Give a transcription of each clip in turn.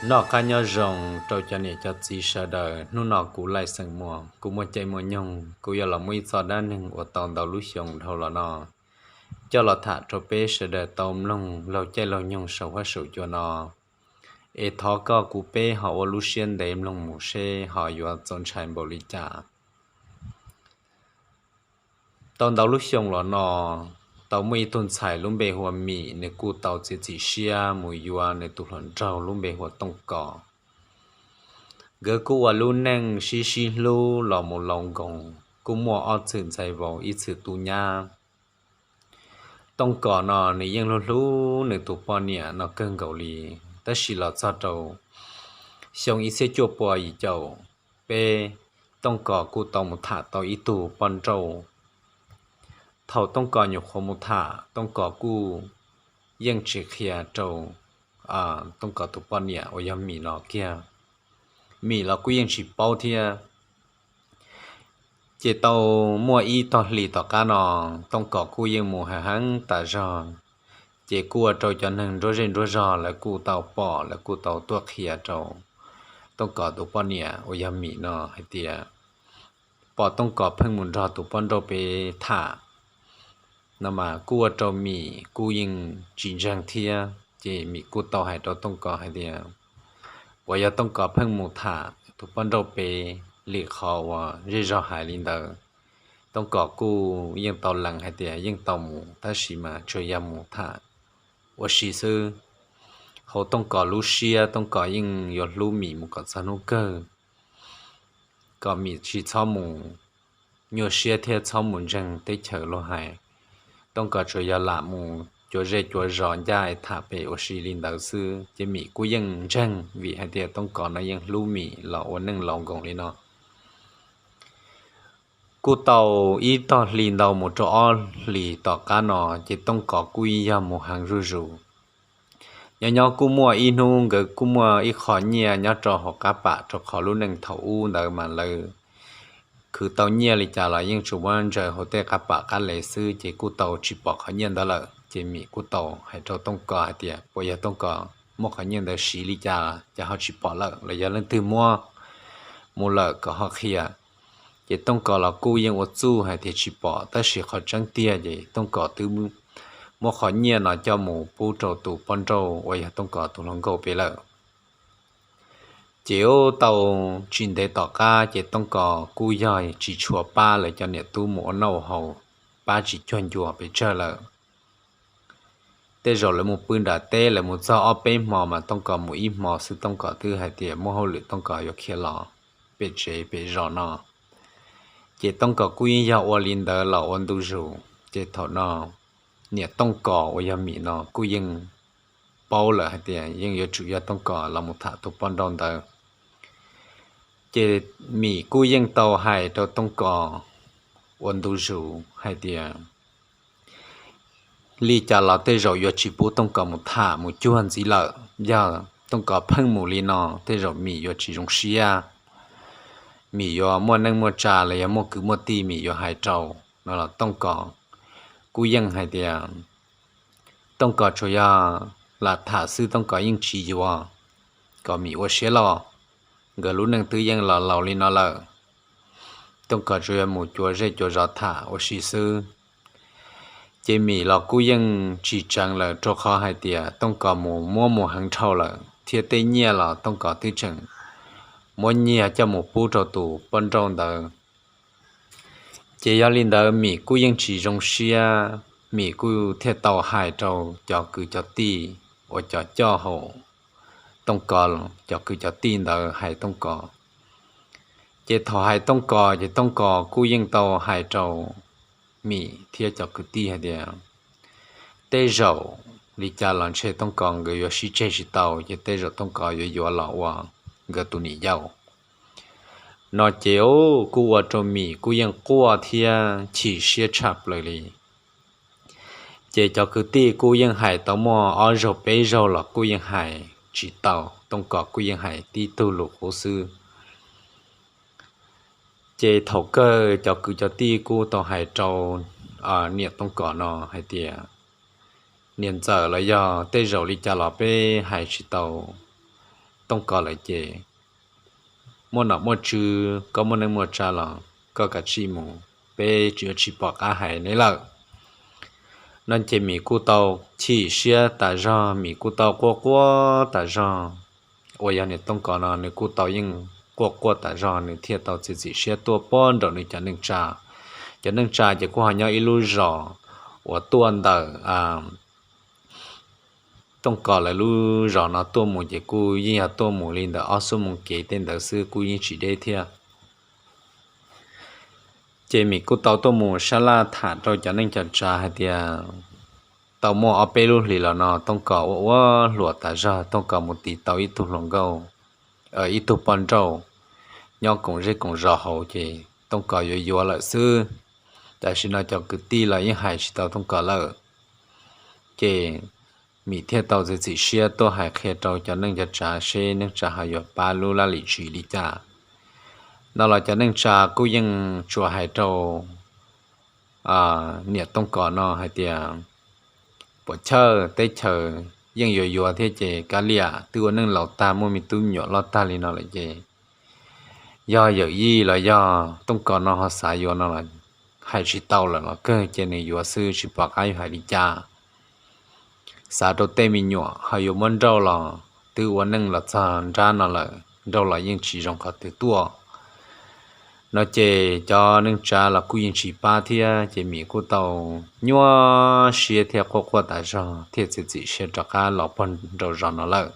Noj qab nyob zoo rau cov niam cov txiv sawv daws. Hnub no kuv Laij Xeem Muas kuv muaj caij muaj nyoog, kuv yuav los muaj ib txoj dab neeg uas tau ntau lub xyoo dhau los no coj los tham rau peb sawv daws tau mloog laug caij laug nyoog saum huab saum cua no. Es thov koj kuv peb ho ua lub siab ntev mloog mus seb ho yuav txaus ntshai npaum li cas. Tau ntau lub xyoo los no, tau muaj ib tug ntxhais lub npe hu ua Mim, nws kuj tau txiav txim siab mus yuav nws tus hluas nraug lub npe hu ua Tooj Kos. Nkawd kuj ua lub neej sib sib hlub los mus laus nkoos, kuj muaj ob txwm ntxhais vauv ib txwm tub nyab. Tooj Kos no nws yeej hlub hlub nws tus poj niam no kawg nkaus li, tab sis los txog rau xyoo ib txhiab cuaj pua yim caum peb, Tooj Kos kuj tau mus tham tau ib tug poj nrauj. Thaum Tooj Kos nyuam qhuav mus tham, Tooj Kos kuj yeej tsis qhia rau Tooj Kos tus poj niam uas yog Mim no kiag. Mim los kuj yeej tsis paub thiab. Ces tau muaj ib tog hlis tom qab no, Tooj Kos kuj yeej mus heev heev tas zog, ces kuj ua rau cov neeg nruab zej nruab zog lawv kuj tau pom, lawv kuj tau tuaj qhia rau Tooj Kos tus poj niam uas yog Mim no hais tias pom Tooj Kos pheej mus nrog tus poj nrauj pem tham no mas kuj ua rau Mim kuj yeej tsis ntseeg thiab. Ces Mim kuj tau hais rau Tooj Kos hais tias, uas yog Tooj Kos pheej mus tham tus poj nrauj pem li qhov uas zej zog hais li ntawd. Tooj Kos kuj yeej tau lees hais tias yeej tau mus, tab sis mas tsuas yog mus tham ua si xwb. Hauv Tooj Kos lub siab, Tooj Kos yeej yuav hlub Mim mus kom txog hnub kawg, kom Mim tsis txhob mus nyuaj siab thiab txhob mus ntseeg teb chaws luag hais. Tooj Kos tsuas yog lam mus cuav zej cuav zos ncaj es tham pem ua si li ntawd xwb, ces Mim kuj yeej ntseeg vim hais tias Tooj Kos no yeej hlub Mim los ua neej laus nkoos li no. Kuj tau ib tog hli ntau mus rau ob hlis tom qab no, ces Tooj Kos kuj yog mus heev zuj zus. Nyob nyob kuj muaj ib hnub nkawd kuj muaj ib qho nyiaj nyob rau hauv qab pam, rau qhov lub neej thaum ub ntawd mas lawv khwv tau nyiaj li cas los yeej tsuas muab ntsaws hauv tej qab pam qab le xwb, ces kuj tau tsis pom qhov nyiaj ntawd lawm. Ces Mim kuj tau hais rau Tooj Kos hais tias, puas yog Tooj Kos muab qhov nyiaj ntawd siv li cas, cas ho tsis pom lawm, los yog leej twg muab mus lawm kom ho qhia. Ces Tooj Kos los kuj yeej ua txuj hais tias tsis pom, tab sis qhov tseeb tiag ces Tooj Kos twb muab qhov nyiaj no coj mus pub rau tus poj nrauj uas yog Tooj Kos tus hluas nkauj pem lawm. Ces tau tsis ntev tom qab ces Tooj Kos kuj yog tsis tshua pab lawv cov niam tub mus ua noj ua haus, pab tsis cuag ncua pes tsawg lawm. Tej zaum lawv mus pw nram teb, lawv mus txog ob peb hmo mas Tooj Kos mus ib hmo xwb, Tooj Kos twb hais tias muaj hauj lwm Tooj Kos yuav khiav los pem tsev pem zos no. Ces Tooj Kos kuj yeej yog ua li ntawd los ua ntu zus. Ces thaum no niam Tooj Kos uas yog Mim no kuj yeej paub lawm hais tias yeej yuav tsum yog Tooj Kos los mus tham tus poj nrauj ntawd. Ces Mim kuj yeej tau hais rau Tooj Kos ua ntu zus hais tias li cas los tej zaum yuav tsis pub Tooj Kos mus tham mus cuag ntxiv lawm. Yog Tooj Kos pheej mus li no tej zaum Mim yuav tsis zoo siab, Mim yuav muaj neej muaj tsa los yog muaj kwv muaj tij Mim yuav hais rau no los Tooj Kos kuj yeej hais tias Tooj Kos tsuas yog lam tham xwb, Tooj Kos yeej tsis yuav, kom Mim ua siab loj. Nkawd lub neej twb yeej los laus li no lawm, Tooj Kos tsuas yog mus cuav zej cuav zos tham ua si xwb. Ces Mim los kuj yeej tsis tseev lawm, rau qhov hais tias Tooj Kos mus muab mus heev dhau lawm, thiab tej nyiaj los Tooj Kos twb tseem muab nyiag coj mus pub rau tus poj nrauj ntawd. Ces yog li ntawd Mim kuj yeej tsis zoo siab, Mim kuj thiaj tau hais rau cov kwv cov tij uas cov coj hauv Tooj Kos, cov kwv cov tij ntawd hais Tooj Kos. Ces thaum hais Tooj Kos ces Tooj Kos kuj yeej tau hais rau Mim thiab cov kwv tij hais tias tej zaum li cas los ntshe Tooj Kos nkawd yuav sib tseg tsis tau, ces tej zaum Tooj Kos yuav yuav los ua nkawd tus niam yau no. Ces kuj ua rau Mim kuj yeej quaj thiab chim siab tshaj plaws li. Ces cov kwv tij kuj yeej hais tau muaj ob zaug peb zaug los kuj yeej hais tsis tau, Tooj Kos kuj yeej hais tib tug lus qub xwb. Ces thaum kawg cov kwv cov tij kuj tau hais rau niam Tooj Kos no hais tias, niam ntxawm, los yog tej zaum li cas los peb hais tsis tau Tooj Kos lawm ces muaj nom muaj tswv, koj muaj neej muaj tsav los koj kav tsij mus, peb tsis yuav tsis pom qab hais neb lawm. No ces Mim kuj tau chim siab tas zog, Mim kuj tau quaj quaj tas zog. Uas yog niam Tooj Kos no nws kuj tau yeej quaj quaj tas zog, nws thiaj tau txiav txim siab tuaj puag nraum nws cov neej tsa. Cov neej tsa ces kuj ho nyob ib lub zos uas tuaj ntawm Tooj Kos lawv lub zos no tuaj mus ces kuj yeej yog tuaj mus li ntawm ob xuab moos kev tej ntawd xwb, kuj yeej tsis deb thiab. Ces Mim kuj tau tuaj mus sab laj tham rau cov neej cov tsav hais tias tau muaj ob peb lub hlis los no Tooj Kos ua ua hluas tas zog, Tooj Kos mus tiv tau ib tug hluas nkauj, ib tug poj nrauj nyob koom zej koom zos hauv ces Tooj Kos yuav yuav lawm xwb. Tam sim no cov kwv tij los yeej hais tsis tau Tooj Kos lawm. Ces Mim thiaj tau txiav txim siab tuaj hais qhia rau cov neej cov tsav seb neej tsa ho yuav pab lub laj lim tswv li cas. No los cov neej tsa kuj yeej tsuas hais rau niam Tooj Kos no hais tias puas chawj, teb chaws yeej yuav yuav thiab ces kav liam, twb ua neej laus tag muaj me tub me nyuam loj tag li no lawm ces yog yawm yij los yog Tooj Kos no ho xav yuav no los hais tsis tau lawm los kawg, ces nws yuav xwb tsis pom qab yuav hais li cas. Xav rau tej me nyuam ho yuav muab nrauj los twb ua neej los txog nrab no lawm, nrauj los yeej tsis zoo qhov twg tuaj. No ces cov neej tsa los kuj yeej tsis pab thiab ces Mim kuj tau nyuaj siab thiab quaj quaj tas zog thiaj txiav txim siab rov qab los puag nraum zos no lawm.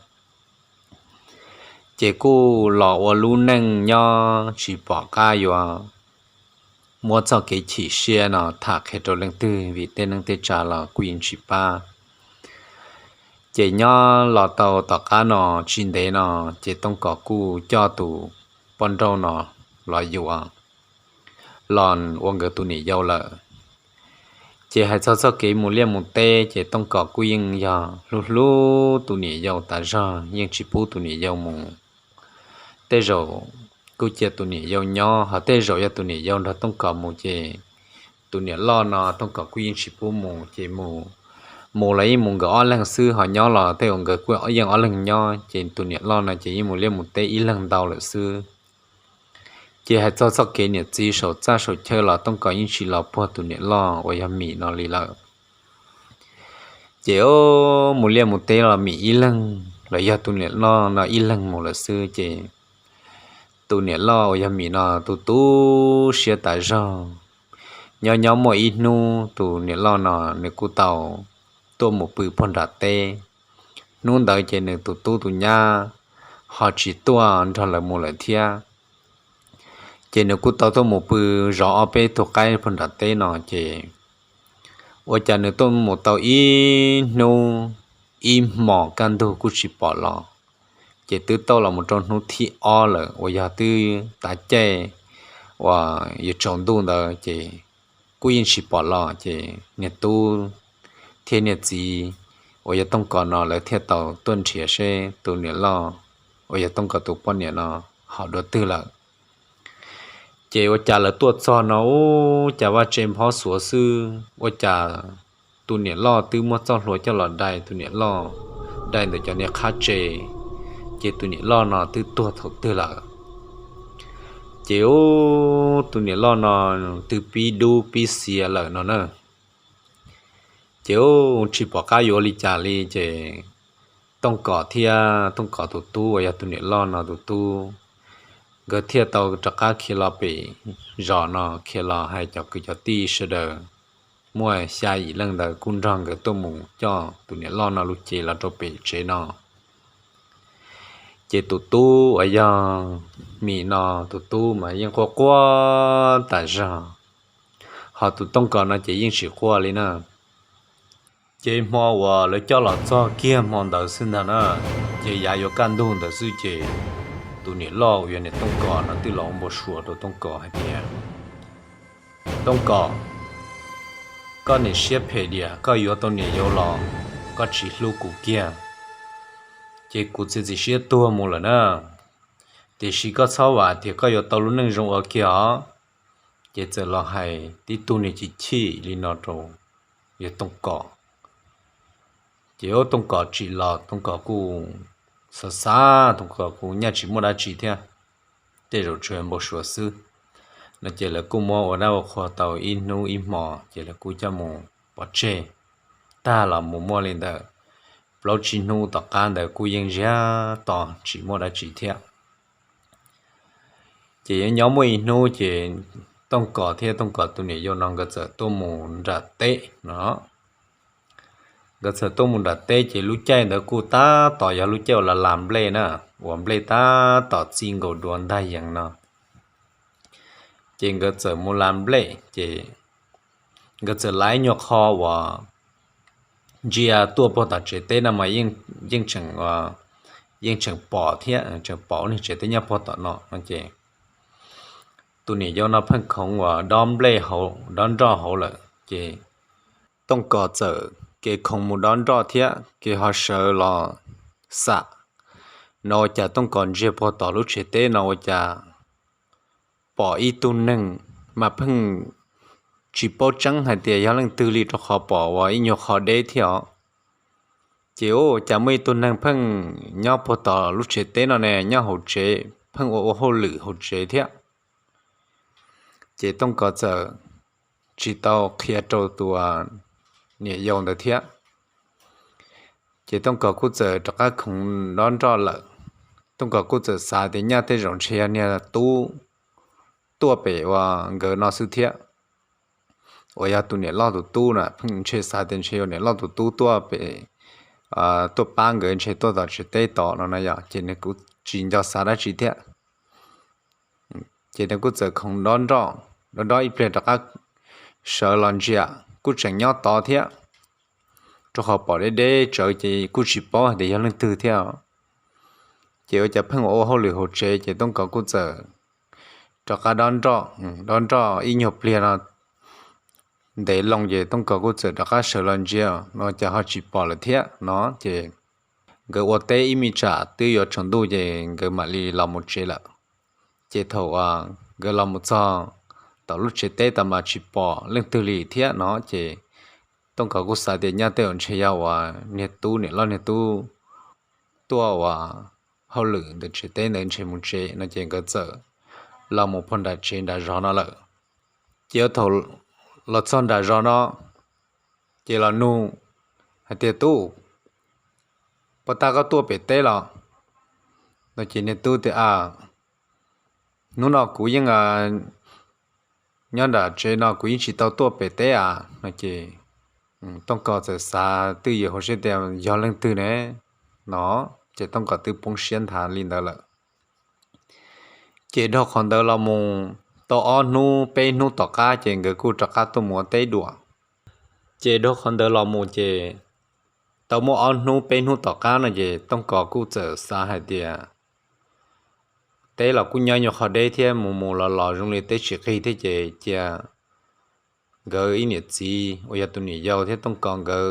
Ces kuj los ua lub neej nyob tsis pom qab yuav muab txoj kev chim siab no tham qhia rau leej twg vim tej neej tej tsa los kuj yeej tsis pab. Ces nyob los tau tom qab no tsis ntev no ces Tooj Kos kuj coj tus poj nrauj no los yuav los ua nkawd tus niam yau lawm. Ces hais txog txoj kev mus liaj mus teb ces Tooj Kos kuj yeej yog hlub hlub tus niam yau tas zog, yeej tsis pub tus niam yau mus. Tej zaum kuj cia tus niam yau nyob, ho tej zaum yog tus niam yau nrog Tooj Kos mus ces tus niam loj no Tooj Kos kuj yeej tsis pub mus, ces mus, mus los yeej mus nkawd ob leeg xwb, ho nyob los tej uas nkawd kuj yeej ob leeg nyob, ces tus niam loj no ces yeej mus liaj mus teb ib leeg ntau lawm xwb. Ces hais txog txoj kev niam txiv saum txaj saum chaw los Tooj Kos yeej tsis los puag tus niam loj uas yog Mim no li lawm. Ces mus liaj mus teb los Mim ib leeg los yog tus niam loj no ib leeg mus lawm xwb, ces tus niam loj uas yog Mim no tu tu siab tas zog. Nyob nyob muaj ib hnub tus niam loj no nws kuj tau tuaj mus pw puag nram teb. Hnub ntawd ces nws tus tub tus nyab ho tsis tuaj nrog lawv mus lawm thiab. Ces nws kuj tau tuaj mus pw zov ob peb tug qaib puag nram teb no ces ua cas nws tuaj mus tau ib hnub ib hmos kaj ntug kuj tsis pom los. Ces twb tau los mus rau hnub thib ob lawm uas yog twb tav caij uas yuav tsaus ntuj ntawd ces kuj yeej tsis pom los, ces niag tub thiab niag txiv uas yog Tooj Kos no lawv thiaj tau tuaj nrhiav seb tus niam loj uas yog Tooj Kos tus poj niam no ho dua twg lawm. Ces ua cas lawv tuaj txog no ua cas vaj tse nphob xuav xwb, ua cas tus niam loj twb muab txoj hlua coj los dai tus niam loj, dai ntawm cov niag qhab tse, ces tus niam loj no twb tuag thaum twg lawm. Ces ua tus niam loj no twb pib dub pib xiav lawm no na. Ces ua tsis pom qab yuav li cas li ces Tooj Kos thiab Tooj Kos tus tub uas yog tus niam loj no tus tub, nkawd thiaj tau rov qab khiav los pem zos no, khiav los hais cov kwv cov tij sawv daws. Muaj xya yim leej ntawd kuj nrog nkawd tuaj mus coj tus niam loj no lub cev los rau pem tsev no. Ces tus tub uas yog Mim no tus tub mas yeej quaj quaj tas zog, ho tus Tooj Kos no ces yeej tsis quaj li na. Ces hmo uas lawv coj los txog kiag hmo ntawd xwb ntag na, ces yav yuav kaj ntug ntawd xwb ces tus niam loj uas yog niam Tooj Kos no twb los ua npau suav rau Tooj Kos hais tias, Tooj Kos, koj niam siab phem diam, koj yuav tau niam yau los koj tsis hlub kuv kiag, ces kuv txiav txim siab tuag mus lawm na. Tiam sis koj txhob vam tias koj yuav tau lub neej zoo ua kiag os. Ces txawm los hais tib tug niag chim chim li no rau yawg Tooj Kos. Ces yawg Tooj Kos tsim los Tooj Kos kuj Xav xav, Tooj Kos kuv nyaj tsis muaj dab tsi thiab, tej zaum tsuas npau suav xwb no ces lawv kuj muab ua dab ua qhua tau ib hnub ib hmo ces lawv kuj coj mus pov tseg. Tag los mus muaj li ntawd plaub tsib hnub tom qab ntawd kuj yeej ntsiag to tsis muaj dab tsi thiab. Ces nyob nyob muaj ib hnub ces Tooj Kos thiab Tooj Kos tus niam yau no nkawd txawm tuaj mus nram teb no. Nkawd txawm tuaj mus nram teb ces lub caij ntawd kuj tab tom yog lub caij uas las las nplej na, uas nplej tab tom txi nkaus duav ntag yees no. Ces nkawd txawm mus las nplej ces nkawd txawm las ib nyuag qho uas ntsia tuaj puag tom tsev teb no mas yeej tseem, yeej tseem pom thiab, tseem pom ua niag tsev teb nyob puag tom no no ces tus niam yau no pheej khoov uas dob nplej hauv, dob nroj hauv lawm ces Tooj Kos txawm kev khoov mus dob nroj thiab kev ho sawv los xam no ua cas Tooj Kos ntsia puag tom lub tsev teb no ua cas pom ib tug neeg mas pheej tsis paub tseeb hais tias yog leej twg li rau qhov pom uas ib nyuag qho deb thiab os. Ces ua cas muaj ib tug neeg pheej nyob puag tom lub tsev teb no ne, nyob hauv tsev pheej ua ua hauj lwm hauv tsev thiab. Ces Tooj Kos txawm tsis tau qhia rau tus niam yau ntawd thiab. Ces Tooj Kos kuj txawm rov qab khoov dob nroj lawm. Tooj Kos kuj txawm xav tias nyaj tej zaum ntshe yog niag tub tuaj pem uas nkawd no xwb thiab, uas yog tus niam loj tus tub na, pheej ntshe xav tias ntshe yog niam loj tus tub tuaj pem, tuaj pab nkawd ntshe tuaj tom tsev teb tod no na yom, ces nws kuj tsis nco xav dab tsi thiab. Ces nws kuj txawm khoov dob nroj, dob dob ib pliag rov qab sawv los ntsia kuj tseem nyob tod thiab, rau qhov pom deb deb tsawv ces kuj tsis paub hais tias yog leej twg thiab. Ces ua cas pheej ua ua hauj lwm hauv tsev ces Tooj Kos kuj txawm rov qab dob nroj, dob nroj ib nyuag pliag no ntev loo ces Tooj Kos kuj txawm rov qab sawv los ntsia no cas ho tsis pom lawm thiab no ces nkawd ua teb ib me tsam twb yuav tsaus ntuj ces nkawd mam li los mus tsev lawm. Ces thaum uas nkawd los mus txog tom lub tsev teb tod mas tsis pom leej twg li thiab no ces Tooj Kos kuj xav tias nyaj tej zaum ntshe yog uas niag tub, niam loj niag tub tuaj uas hauj lwm ntawm tsev teb ntawd ntshe mus tsev no ces nkawd txawm los mus puag nram tsev nram zos no lawm. Ces thaum los txog nram zos no ces los nug hais tias, Tub, puas tag koj tuaj pem teb los? No ces niag tub tias, Hnub no kuv yeej nyob nram tsev no kuv yeej tsis tau tuaj pem teb as. No ces Tooj Kos txawm xav twj ywm hauv siab tias yog leej twg ne no, ces Tooj Kos twb poob siab nthav li ntawd lawm. Ces dhau qhov ntawd los mus tau ob hnub peb hnub tom qab ces nkawd kuj rov qab tuaj mus ua teb dua. Ces dhau qhov ntawd los mus ces tau muaj ob hnub peb hnub tom qab no ces Tooj Kos kuj txawm xav hais tias teb los kuj nyob nyuag qhov deb thiab mus mus los los zoo li teb tsis qig thiab ces cia nkawd ib niam txiv uas yog tus niam yau thiab Tooj Kos nkawd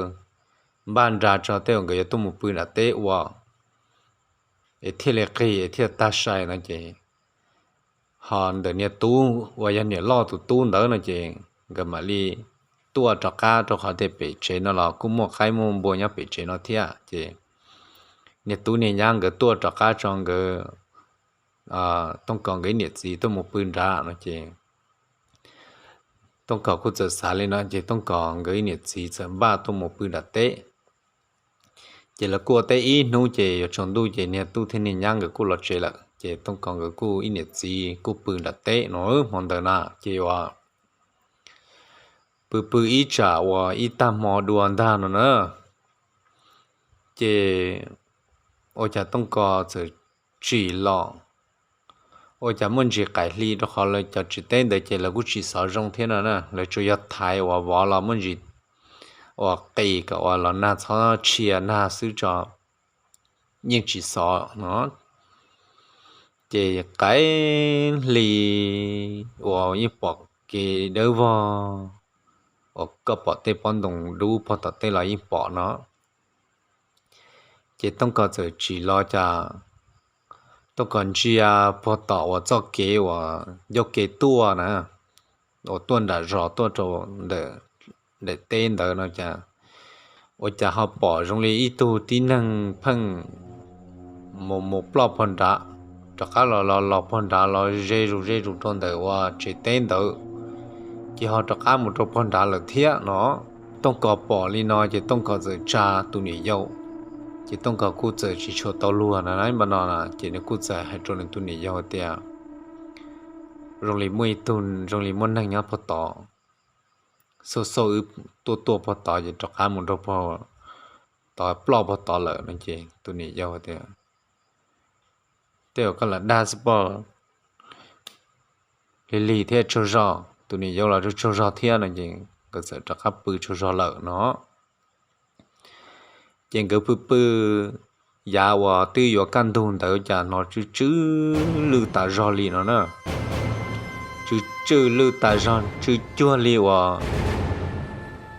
npaj nra tso tej uas nkawd yuav tuaj mus pw nram teb ua es thiaj li qig es thiaj tag sai no ces ho ntawm niag tub uas yog niam loj tus tub ntawd no ces nkawd mam li tuaj rov qab rau qhov tias pem tsev no los kuj muaj qaib muaj npua nyob pem tsev no thiab ces niag tub niag nyab nkawd tuaj rov qab tso nkawd Tooj Kos nkawd ib niam txiv tuaj mus pw nrad no ces Tooj Kos kuj txawm xav li no ces Tooj Kos nkawd ib niam txiv txawm npaj tuaj mus pw nram teb. Ces lawv kuj ua teb ib hnub ces yuav tsaus ntuj ces niag tub thiab niag nyab nkawd kuj los tsev lawm ces Tooj Kos nkawd kuj ib niam txiv kuj pw nram teb no hmo ntawd na ces uas pw pw ib tsam uas ib tag hmo dua ntag no na ces ua cas Tooj Kos txawm tsim los ua cas muaj ntsis qaim hli rau qhov lawv cov tsev teb ntawd ces lawv kuj tsis xov zoo thiab no na, lawv tsuas yog thaiv uas vov los muaj ntsis uas qis kom uas los nag txhob tshia nag xwb tso yeej tsis xov no ces qaim hli uas yeej pom kev dawb vog uas koj pom tej pob ntoo dub puag tom tej los yeej pom no. Ces Tooj Kos txawm tsim los cas Tooj Kos ntsia puag tom uas txoj kev uas ncauj kev tuaj na uas tuaj nram zos tuaj rau ntawm daim teb ntawd no cas ua cas ho pom zoo li ib tug tib neeg pheej mus mus ploj pog nrad, rov qab los los los pog nrad los ze zus ze zus rau ntawm uas tsev teb ntawd, ces ho rov qab mus rau pog nrad lawm thiab no. Tooj Kos pom li no ces Tooj Kos txawm tsa tus niam yau, ces Tooj Kos kuj txawm tsis tshua tau luag na, npaj no na ces nws kuj txawm hais rau nws tus niam yau tias, zoo li muaj ib tug, zoo li muaj neeg nyob pog tod, xauj xauj wb tuaj tuaj pog tod ces rov qab mus nrog pog tod ploj pog tod lawm no ces tus niam yau tias, tej zaum koj lam dag xwb pog, lig lig thiab tsaug zog. Tus niam yau los tsaug tsaug zog thiab no ces nkawd txawm rov qab pw tsaug zog lawm no. Ces nkawd pw pw, yav uas twb yuav kaj ntug ntawd cas hnov tsw tsw lwj tas zog li no na. Tsw tsw lwj tas zog, tsw cuag li uas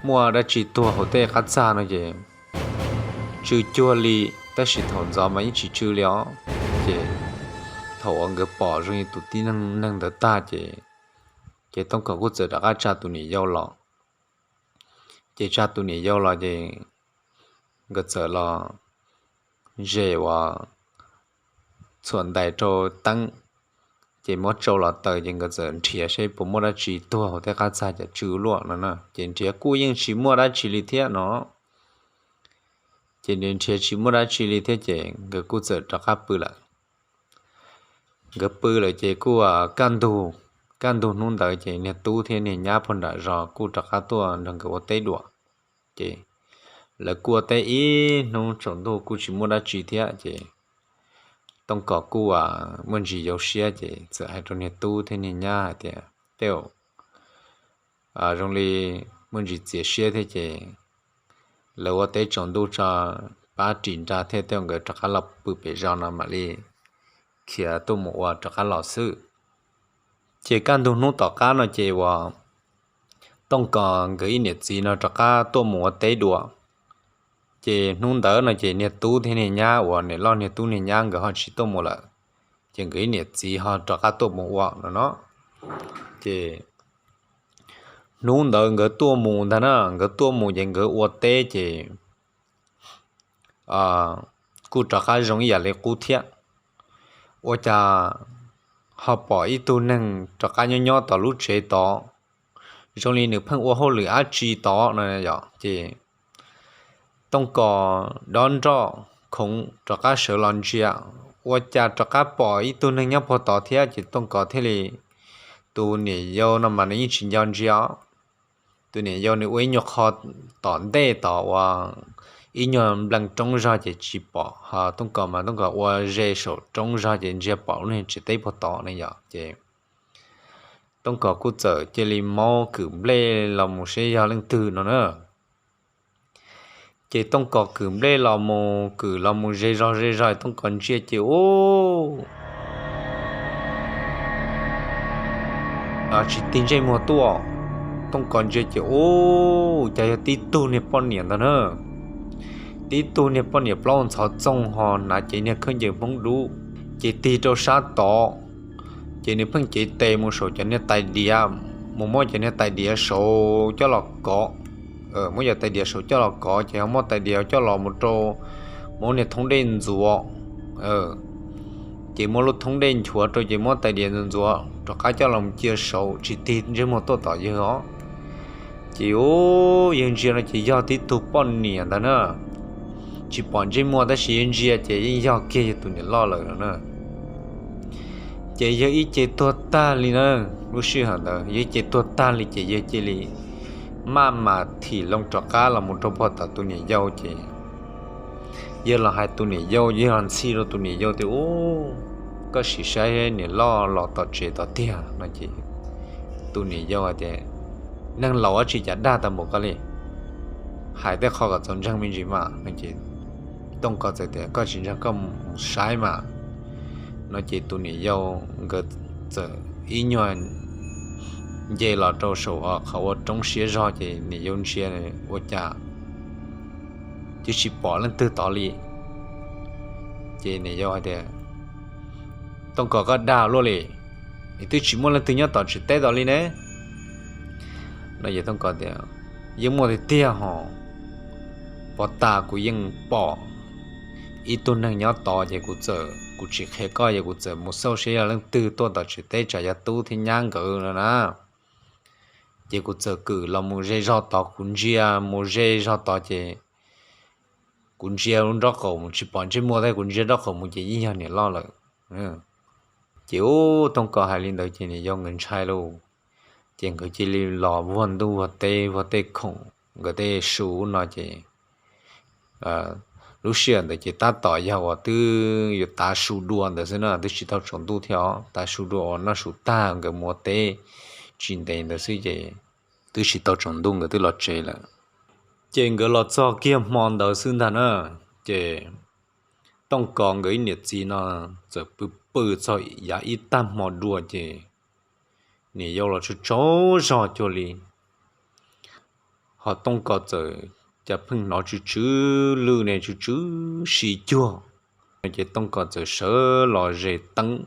muaj dab tsi tuag hauv tej qab txag no ces tsw cuag li, tab sis thaum ntxov mas yeej tsis tsw li os. Ces thaum uas nkawd pom zoo li tus tib neeg ntawd tag ces, ces Tooj Kos kuj txawm rov qab tsa tus niam yau los. Ces tsa tus niam yau los ces nkawd txawm los ze uas txhuam ntais rau teeb, ces muab tsau los taws ces nkawd txawm nrhiav seb puas muaj dab tsi tuag hauv tej qab txag cas tsw luaj no na. Ces nrhiav kuj yeej tsis muaj dab tsi li thiab no. Ces nrhiav tsis muaj dab tsi li thiab ces nkawd kuj txawm rov qab pw lawm. Nkawd pw lawm ces kuj kaj ntug, kaj ntug hnub ntawd ces niag tub thiab niag nyab pog nram zos kuj rov qab tuaj nrog nkawd ua teb dua. Ces lawv kuj ua teb ib hnub tsaus ntuj kuj tsis muaj dab tsi thiab ces Tooj Kos kuj muaj ntsis yau siab ces txawm hais rau niag tub thiab niag nyab hais tias, tej zaum zoo li muaj ntsis txias siab thiab ces lawv ua teb tsaus ntuj tso, pab ris nra thiab tej zaum nkawd rov qab los pw pem zos no mam li khiav tuaj mus ua rov qab los xwb. Ces kaj ntug hnub tom qab no ces uas Tooj Kos nkawd ib niam txiv no rov qab tuaj mus ua teb dua. Ces hnub ntawd no ces niag tub thiab niag nyab uas niam loj niag tub niag nyab nkawd ho tsis tuaj mus lawm, ces nkawd ib niam txiv ho rov qab tuaj mus ua no no. Ces hnub ntawd nkawd tuaj mus ntag na, nkawd tuaj mus ces nkawd ua teb ces kuj rov qab zoo ib yam li qub thiab. Ua cas ho pom ib tug neeg rov qab nyob nyob tom lub tsev tod, zoo li nws pheej ua hauj lwm dab tsi tod no yom. Ces Tooj Kos dob nroj khoov rov qab sawv los ntsia, ua cas rov qab pom ib tug neeg nyob puag tod thiab ces Tooj Kos thiaj li, tus niam yau no mas nws yeej tsis nco ntsia. Tus niam yau nws ua ib nyuag qho tom ntej tod uas ib nyuag nplees roob zog ces tsis pom, ho Tooj Kos mas Tooj Kos ua ze saum roob zog ces ntsia pom lub niag tsev teb puag tod ne yom. Ces Tooj Kos kuj txawm cia li maub kwm nplej los mus seb yog leej twg no na. Ces Tooj Kos kwm nplej los mus, kwm los mus ze zog ze zog, Tooj Kos ntsia ces ub, tsis tig ntsej muag tuaj. Tooj Kos ntsia ces ub, cas yog tib tug niag poj niam ntag na. Tib tug niag poj niam plaub ntxhov txoog ho hnav cev niag khaub ncaws Hmoob dub, ces tig rau sab tod, ces nws pheej cev tes mus saum cov niag tais diav, mus muab cov niag tais diav saud coj los kov. Muab cov tais diav saud coj los kov ces ho muab tais diav coj los mus rau, muab niag thoob dej ntxuav. Ces muab lub thoob dej nchuav rau ces muab tais diav ntxuav ntxuav rov qab coj los mus cia saud, tsis tig ntsej muag tuaj tom yawg os. Ces ub, yawg ntsia no ces yog tib tug poj niam ntag na. Tsis pom ntsej muag tab sis yawg ntsia ces yeej yog kiag yawg tus niam loj lawm no na. Ces yawg ib ce tuag tag li na, lub sij hawm ntawd yawg ib ce tuag tag li ces yawg cia li maj mam thim loo rov qab los mus rau puag tom tus niam yau ces yawg los hais tus niam yau, yawg los ntxhi rau tus niam yau tias, ub, koj sim saib niam loj los tom tsev tod tiag no ces tus niam yau hais tias, neeg laus dab tsi cas dag tau npaum koj li, hais tej qho kom txaus ntseeg me ntsis mas no ces Tooj Kos txawm tias, koj tsis ntseeg koj mus saib mas no ces tus niam yau nkawd txawm ib nyuag nce los rau saum qhov ua roob siab zog ces niam yau ntsia ua cas twb tsis pom leej twg tod li. Ces niam yau hais tias, Tooj Kos, koj dag luaj li, es twb tsis muaj leej twg nyob tom tsev teb tod li ne. No ces Tooj Kos tias, yeej muaj tiag tiag hos, pov tas kuv yeej pom ib tug neeg nyob tod ces kuv txawm, kuv tsis qhia koj ces kuv txawm mus xauj seb yog leej twg tuaj tom tsev teb, tsam yog tub thiab nyab nkawd no na. Ces kuv txawm kwm los mus ze zog tod, kuv ntsia mus ze zog tod ces kuv ntsia lub nraub qaum mus tsis pom ntsej muag thiab, kuv ntsia nraub qaum mus ces yeej yog niam loj lawm. Ces ub, Tooj Kos hais li ntawd ces niam yau nkawd ntshai lauj. Ces nkawd cia li los vuag ntuj vuag teb, vuag tej khoom, nkawd tej su no ces lub sij hawm ntawd ces tab tom yog uas twb yuav tav su dua ntawd xwb na, twb tsis tau tsaus ntuj thiab os, tav su dua uas noj su tag nkawd mus ua teb tsis ntev ntawd xwb ces twb tsis tau tsaus ntuj nkawd twb los tsev lawm. Ces nkawd los txog kiag hmo ntawd xwb ntag na, ces Tooj Kos nkawd ib niam txiv no txawm pw pw txog yav ib tag hmo dua ces niam yau los tsaug tsaug zog cuag li. Ho Tooj Kos txawm cas pheej hnov tsw tsw lwj ne, tsw tsw si cuag. Ces Tooj Kos txawm sawv los ze teeb.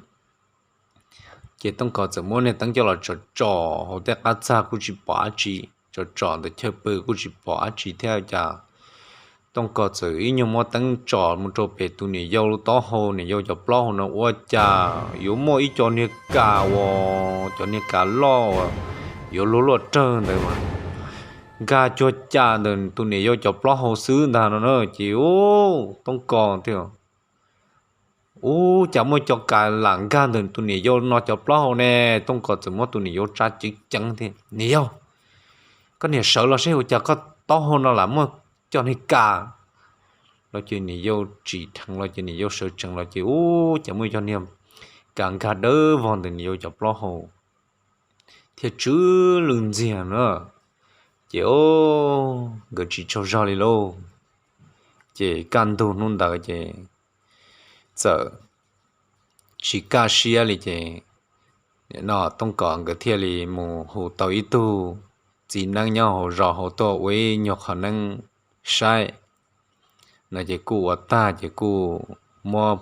Ces Tooj Kos txawm muab niag teeb coj los tsom tsom hauv tej qab txag kuj tsis pom dab tsi, tsom tsom ntawm chaw pw kuj tsis pom dab tsi thiab cas Tooj Kos txawm ib nyuag muab teeb tsom mus rau pem tus niam yau lub taub hau, niam yau cov plaub hau no ua cas yuav muaj ib co niag kas uas, cov niag kas loj uas yuav luag luaj rawg ntawd mas nkag cuag cas ntawm tus niam yau cov plaub hau xwb ntag no na. Ces ub, Tooj Kos tias, ub, cas muaj cov kas lam nkag ntawm tus niam yau no cov plaub hau ne. Tooj Kos txawm muab tus niam yau tsa ceev ceev tias, niam yau, koj niam sawv los seb ua cas koj taub hau no lam muaj cov niag kas. Los ces niam yau tsim dheev los ces niam yau sawv tsees los ces ub, cas muaj cov niag kas nkag dawb vog ntawm niam yau cov plaub hau thiab tsw lwj ntxiag na. Ces ub, nkawd tsis tsaug zog li lauj. Ces kaj ntug hnub ntawd ces txawm tsis kaj siab li ces no Tooj Kos nkawd thiaj li mus hu tau ib tug txiv neeb nyob hauv zos hauv tuaj ua ib nyuag qhov neeb saib no ces kuj ua tag ces kuj muab,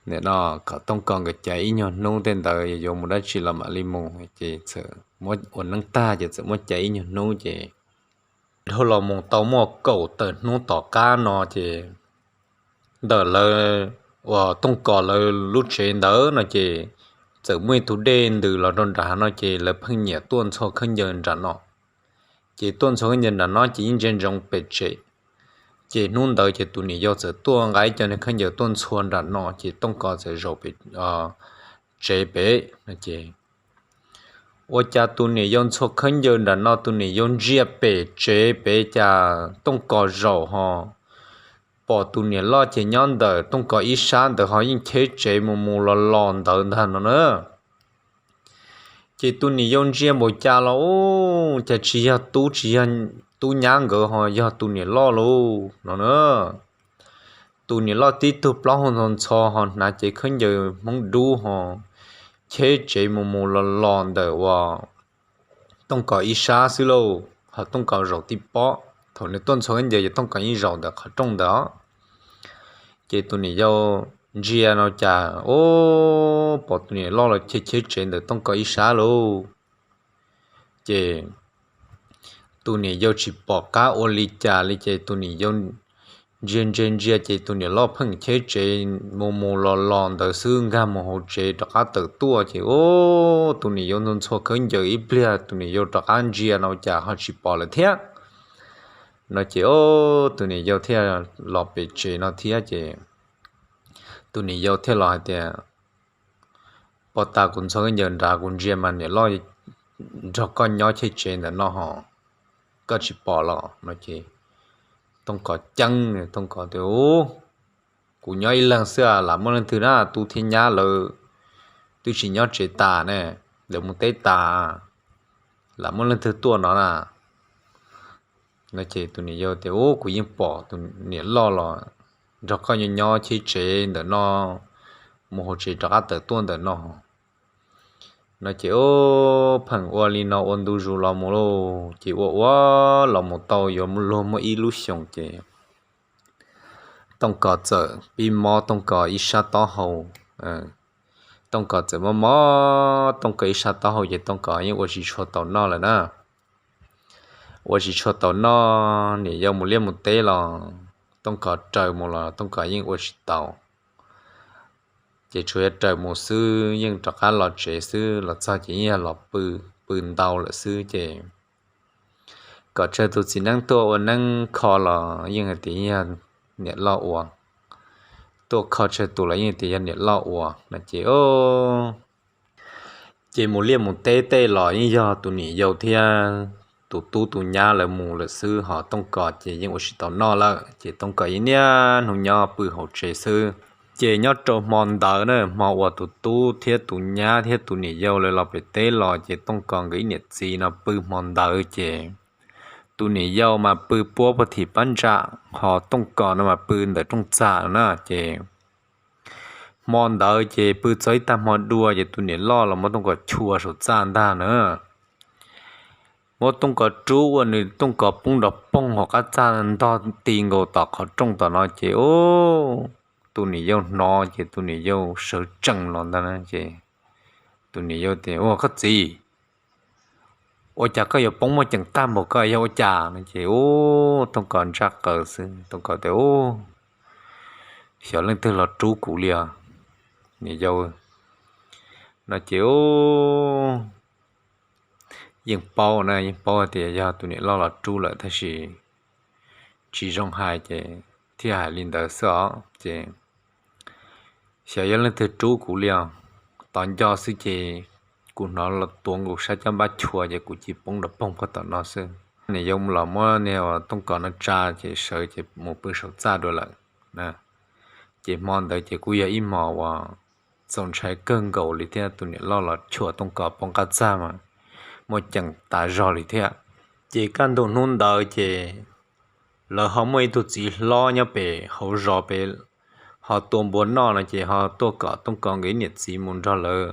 no kom Tooj Kos nkawd caiv ib nyuag hnub tej ntawd yuav mus dab tsi los mam li mus ces txawm muab ua neeb tag ces txawm muab caiv ib nyuag hnub ces dhau los mus tau muaj kaum tawm hnub tom qab no ces ntawm lawv uas Tooj Kos lawv lub tsev ntawd no ces txawm muaj ib tug dej ntws los rau nram no ces lawv pheej nyiam tuaj ntxhua khaub ncaws nram no. Ces tuaj ntxhua khaub ncaws nram no ces yeej ntsia ntsoov pem tsev. Ces hnub ntawd ces tus niam yau txawm tuaj nqa ib co niag khaub ncaws tuaj ntxhua nram no ces Tooj Kos txawm zaum pem tsev pem no ces ua cas tus niam yau ntxhua khaub ncaws nram no, tus niam yau ntsia pem tsev pem cas Tooj Kos zaum ho pom tus niam loj ces nyob ntawm Tooj Kos ib sab ntawd ho yeej cheb tsev mus mus los los ntawd ntag no na. Ces tus niam yau ntsia npaum cas los ub, cas tsis yog tub, tsis yog tub nyab nkawd ho yog tus niam loj lauj no na. Tus niam loj tib tug plaub hau ntxhov ntxho ho hnav cev khaub ncaws Hmoob dub ho cheb tsev mus mus los los ntawm uas Tooj Kos ib sab xwb lauj, ho Tooj Kos zaum tib pob. Thaum nws tuaj ntxhua khaub ncaws ces Tooj Kos yeej zaum ntawm qhov rooj ntawd. Ces tus niam yau ntsia no cas ub, pom tus niam loj los cheb cheb tsev ntawm Tooj Kos ib sab lauj. Ces tus niam yau tsis pom qab ua li cas li ces tus niam yau ntsia ntsia ntsia ces tus niam loj pheej cheb tsev mus mus los los ntawd xwb, nkag mus hauv tsev rov qab tawm tuaj ces ub, tus niam yau ntxhua ntxhua khaub ncaws ib pliag tus niam yau rov qab ntsia no cas ho tsis pom lawm thiab. No ces ub, tus niam yau thiaj los pem tsev no thiab ces tus niam yau thiaj los hais tias, pom tas kuv ntxhua khaub ncaws nrad kuv ntsia mas niam loj nrog koj nyob cheb tsev ntawm no ho koj tsis pom los no ces Tooj Kos ceeb, Tooj Kos tias ub, kuv nyob ib leeg xwb, lam muaj leej twg na, tub thiab nyab lawv twb tsis nyob tsev tas ne, lawv mus teb tas, lam muaj leej twg tuaj no na. No ces tus niam yau tias ub, kuv yeej pom tus niam loj los nrog koj nyob nyob cheb tsev ntawm no, mus hauv tsev rov qab tawm tuaj ntawm no. No ces ub, pheej ua li no ua ntu zus los mus lauj, ces ua ua los mus tau yuav luag muaj ib lub xyoos ces Tooj Kos txawm pib mob Tooj Kos ib sab taub hau. Tooj Kos txawm mob mob Tooj Kos ib sab taub hau ces Tooj Kos yeej ua tsis tshua tau noj lawm na. Ua tsis tshua tau noj, niam yau mus liaj mus teb los Tooj Kos raws mus los Tooj Kos yeej ua tsis tau. Ces tsuas yog raws mus xwb, yeej rov qab los tsev xwb, los txog ces yeej yog los pw, pw ntau lawm xwb ces kom tsawg tus txiv neeb tuaj ua neeb kho los yeej hais tias yog niam loj ua, tuaj kho tsawg tus los yeej tias yog niam loj ua no ces, ces mus liaj mus teb tej los yeej yog tus niam yau thiab tus tub tus nyab lawv mus lawm xwb, ho Tooj Kos ces yeej ua tsis tau noj lawm, ces Tooj Kos yeej niaj hnub nyob pw hauv tsev xwb. Ces nyob rau hmo ntawd na, hmo uas tus tub thiab tus nyab thiab tus niam yau lawv los pem teb los ces Tooj Kos nkawd ib niam txiv no pw hmo ntawd ces tus niam yau mas pw puab pag thim pab ntsa, ho Tooj Kos no mas pw ntawm rooj txag na ces hmo ntawd ces pw txog ib tag hmo dua ces tus niam loj los muab Tooj Kos chua saum txaj ntag na. Muab Tooj Kos rub ua nws Tooj Kos poob nrov poog hauv qab txaj ntog ti nkaus tom qhov rooj tom no ces tus niam yau hnov ces tus niam yau sawv tsees los ntag na ces tus niam yau tias, Ua koj txiv, ua cas koj yuav poob muaj ceem tag npaum koj yog ua cas no ces Tooj Kos ntsaj qaws xwb, Tooj Kos tias, Xyov leej twg los rub kuv li os niam yau no ces yeej paub na, yeej paub tias yog tus niam loj los rub lawm tab sis tsis zoo hais ces thiaj hais li ntawd xwb os ces, Xyov yog leej twg rub kuv li os, tos nco xwb ces kuv hnov los tuav nkaus sab caj npab chua ces kuv cia poob nrov poog puag tom no xwb. Niam yau los muab niag Tooj Kos no tsa ces sawv ces mus pw saum txaj dua lawm. Ces hmo ntawd ces kuj yog ib hmos uas txaus ntshai kawg nkaus li thiab, tus niam loj los chua Tooj Kos poob qab txaj mas muaj ceem tas zog li thiab. Ces kaj ntug hnub ntawd ces lawv ho muaj ib tug txiv hlob nyob pem hauv zos pem ho tua npua noj no ces ho tuaj kom Tooj Kos nkawd ib niam txiv mus nrog lawv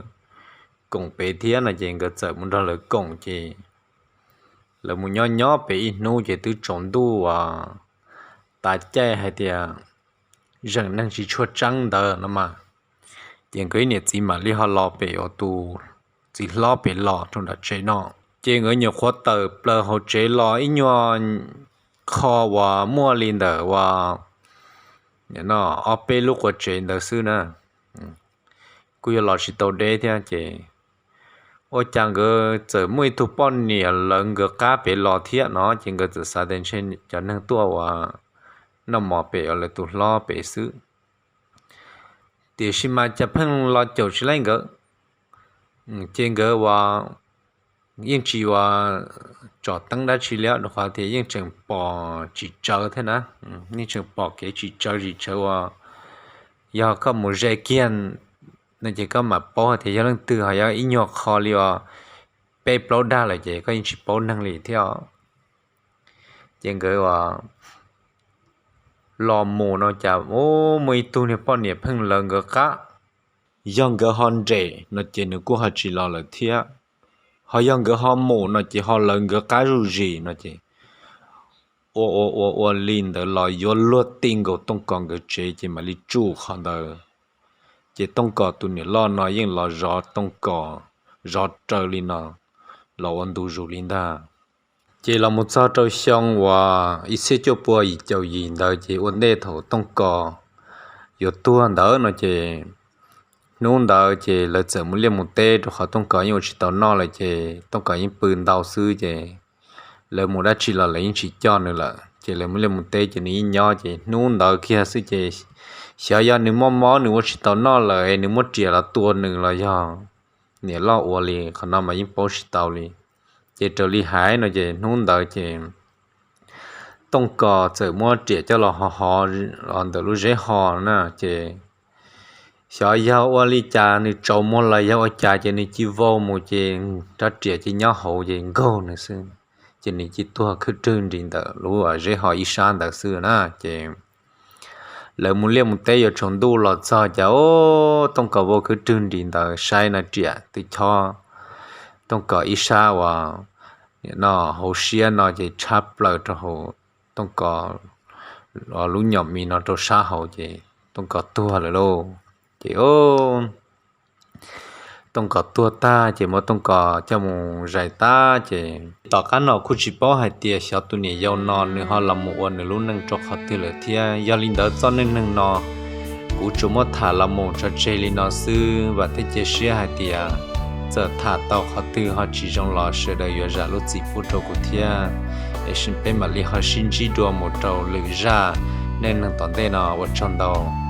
koom pem thiab no ces nkawd txawm mus nrog lawv koom ces lawv mus nyob nyob pem ib hnub ces twb tsaus ntuj uas tav caij hais tias zeem neeg tsis tshua tseeb ntawd no mas, ces nkawd ib niam txiv mam li ho los pem uas tus txiv hlob pem los rau nram tsev no. Ces nkawd nyuam qhuav tawm plaws hauv tsev los ib nyuag qho uas muaj li ntawm uas ob peb lub qua tsev ntawd xwb na, kuj yog los tsis tau deb thiab ces ua cas nkawd txawm muaj ib tug poj niam lawv nkawd qab pem los thiab no ces nkawd txawm xav tias ntshe cov neeg tuaj uas noj mov pem uas lawv tus hlob pem xwb. Tiam sis mas cas pheej los caum tsis laib nkawd. Ces nkawd uas yeej tsis uas tsom teeb dab tsi li rau qhov tias yeej tseem pom tsis tsawv thiab na, yeej tseem pom kev tsis tsawv tsis tsawv uas yog koj mus ze kiag no ces koj mam paub tias yog leej twg, ho yog ib nyuag qho li uas peb plaub dag lawm ces koj yeej tsis paub neeg li thiab. Ces nkawd uas los mus no cas muaj ib tug niag poj niam pheej lawv nkawd qab. Yog nkawd ho nres no ces nws kuj ho tsis los lawm thiab, ho yog nkawd ho mus no ces ho lawv nkawd qab zuj zus no ces ua ua ua ua li ntawd los yuav luag ti nkaus Tooj Kos nkawd tsev ces mam li tsuj qhov ntawd. Ces Tooj Kos tus niam loj no yeej los zov Tooj Kos, zov raws li no los ua ntu zus li ntag. Ces los mus txog rau xyoo uas ib txhiab cuaj pua yim caum yim ntawd ces ua ntej thaum Tooj Kos yuav tuag ntawd no ces hnub ntawd ces lawv txawm mus liaj mus teb rau qhov Tooj Kos yeej ua tsis tau noj lawm ces Tooj Kos yeej pw ntau xwb ces lawv mus dab tsi los lawv yeej tsis coj nws lawm ces lawv mus liaj mus teb ces nws yeej nyob ces hnub ntawd kiag xwb ces xyov yog nws muaj mob nws ua tsis tau noj lawm es nws muab riam los tua nws los yog niam loj ua li, qhov no mas yeej paub tsis tau li. Ces raws li hais no ces hnub ntawd ces Tooj Kos txawm muab riam coj los ho hov ntawm lub zeb ho na ces xyov yog ua li cas nws tsaus muag los yog ua cas ces nws cia vau mus ces rab riam cia nyob hauv ces nkaug nws xwb. Ces nws cia tuag khwb rwg nris ntawm lub zeb ho ib sab ntawd xwb na ces lawv mus liaj mus teb yuav tsaus ntuj los txog cas Tooj Kos vau khwb rwg nris ntawd saib no riam twb chob Tooj Kos ib sab uas no hauv siab no ces tshab plaws rau hauv Tooj Kos lub nyom mis no rau sab hauv ces Tooj Kos tuag lawm lauj. Ces Tooj Kos tuag tag ces muab Tooj Kos coj mus zais tag ces tom qab no kuj tsis paub hais tias xyov tus niam yau no nws ho los mus ua nws lub neej rau qhov twg lawm thiab. Yog li ntawd txoj neej neeg no kuv tsuas muab tham los mus tso tseg li no xwb, vam thiab cia siab hais tias txawm tham tau qhov twg ho tsis zoo los sawv daws yuav zam lub txim pub rau kuv thiab. Es peb mam li ho sib ntsib dua mus rau lwm zaj neej neeg tom ntej no, ua tsaug ntau.